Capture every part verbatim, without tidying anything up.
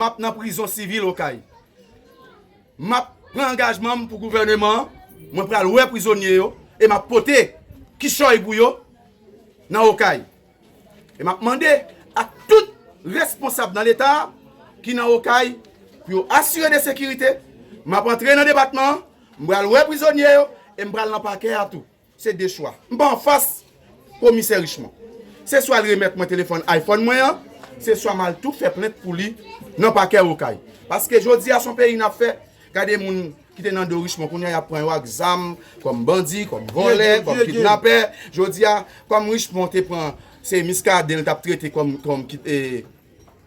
m ap nan prizon sivil Okay. M ap pran angajman m pou gouvèneman an. Mwen pral wè prizonye yo e m ap pote kichòy pou yo nan Okay. E m ap mande ak tout responsab nan Leta a ki nan Okay pou yo asire de sekirite. M ap antre nan depatman an, m pral wè prizonye yo e m pral nan pakè a tou. Se de chwa. M pa anfas komisè Richemond. Se swa l remèt mwen telefòn iPhone mwen an, se swa m al tou fè plent pou li nan pakè Okay. Paske jodi a se yon peyi n ap fè. Gade moun ki te nan do Richemond, kounye a y ap pran yo ak zam, kòm bandi, kòm vòlè, kòm kidnapè. Jodi a, kòm Richemond te pran, se Miskaden l t ap trete kòm, kòm ki, e,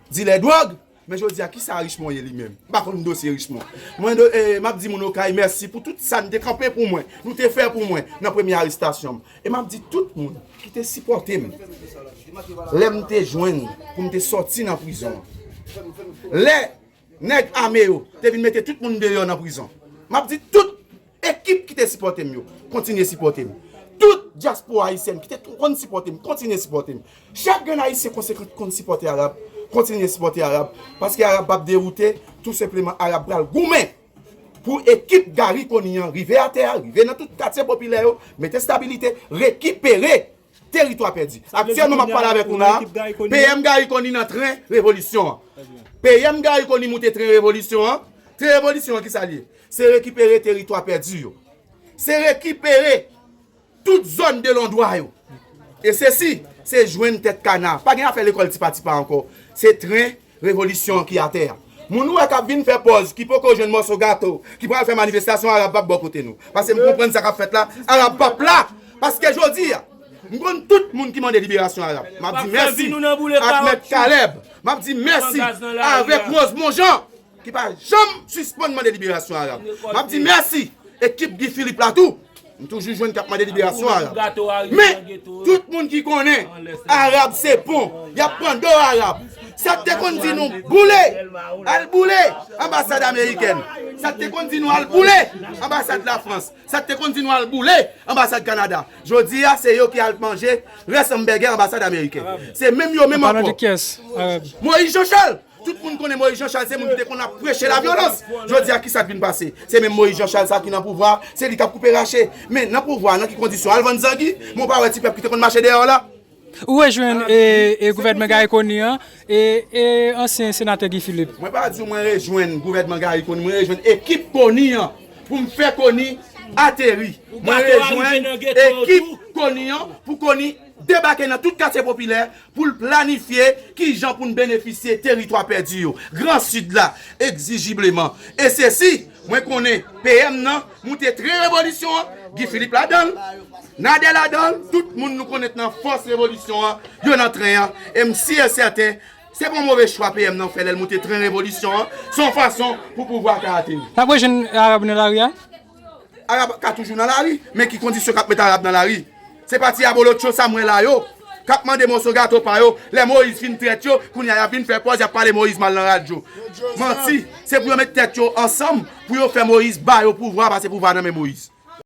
dilè dwòg. Men jodi a, kisa Richemond ye li menm? M pa konn dosye Richemond. Mwen, do, e, m ap di moun Okay mèsi pou tout sa n te kanpe pou mwen, nou te fè pou mwen nan premye arestasyon m. E m ap di tout moun ki te sipòte m lè m te jwenn pou m te sòti nan prizon an. Lè nèg ame yo te vin mete tout moun deyò nan prizon. M ap di tout ekip ki te sipòte m yo, kontinye sipòte m. Tout dyaspora ayisyèn ki te tou konn sipòte m, kontinye sipòte m. Chak grenn ayisyen konsekan ki konn sipòte Arab, kontinye sipòte Arab. Paske Arab p ap dewoute, tou senpleman Arab pral goumen pou ekip Garry Conille an rive atè a, rive nan tout katye popilè yo, mete stabilite, rekipere teritwa pèdi. Aktyèlman, m ap pale avèk ou la, P M Garry Conille nan tren revolisyon an. P M Garry Conille moute tren revolisyon an. Tren revolisyon an, kisa l ye? Se rekipere teritwa pèdi yo. Se rekipere tout zòn de londwa yo. E sesi, se jwenn tèt kana. Pa gen afè lekòl tipa tipa ankò. Se tren revolisyon an ki atè a. Moun ou wè k ap vin fè pòz, ki poko jwenn mòso gato, ki pral fè manifestasyon, Arab p ap bò kote nou. Paske m konprann sa k ap fèt la, Arab p ap la. Paske jodi a, m konn tout moun ki mande liberasyon Arab. M ap di mèsi ak Mèt Caleb. M ap di mèsi avèk Rosemond Jean ki pa janm sispann mande liberasyon Arab. M ap di mèsi ekip Guy Philippe la tou. M toujou jwenn k ap mande liberasyon Arab. Men, tout moun ki konnen Arab se pon, y ap pran do Arab. Sa k te konn di nou boule, al boule anbasad amerikèn. Sa k te konn di nou al boule anbasad Lafrans. Sa k te konn di nou al boule anbasad Kanada. Jodi a, se yo ki al manje rès anbègè anbasad amerikèn. Se menm yo menm ankò. Moïse Jean Charles, tout moun konnen Moïse Jean Charles se moun ki te konn ap preche lavyolans. Jodi a, kisa k vin pase? Se menm Moïse Jean Charles sa ki nan pouvwa, se li k ap koupe rache. Men nan pouvwa, nan ki kondisyon? Al vann zangi, men w pa wè ti pèp ki te konn mache dèyè w la. Ou rejwenn e, e gouvènman Garry Conille an e, e ansyen senatè Guy Philippe. Mwen pa di w mwen rejwenn gouvènman Garry Conille, mwen rejwenn ekip Conille an pou m fè Conille ateri. Mwen rejwenn ekip Conille an pou Conille debake nan tout katye popilè pou l planifye kijan pou n benefisye teritwa pèdi yo, Gran Sid la, egzijibleman. E sesi, mwen konnen P M nan moute tren revolisyon an, Guy Philippe ladan l, Nader ladan l, tout moun nou konnet nan fòs revolisyon an, yo nan tren an. E m si e sèten, se pa yon move chwa P M nan fè lè l moute tren revolisyon an, se yon fason pou pouvwa a ka ateri. N ap rejwenn Arab nan lari a? Arab ka toujou nan lari, men ki kondisyon k ap met Arab nan lari? Se pa ti abolotcho sa m wè la yo k ap mande mòso gato pa yo. Lè Moyiz fin trèt yo, kounye a y ap vin fè pòz, y ap pale Moyiz mal nan radyo. Manti, se pou yo met tèt yo ansanm pou yo fè Moyiz ba yo pouvwa, pase pouvwa a nan men Moyiz.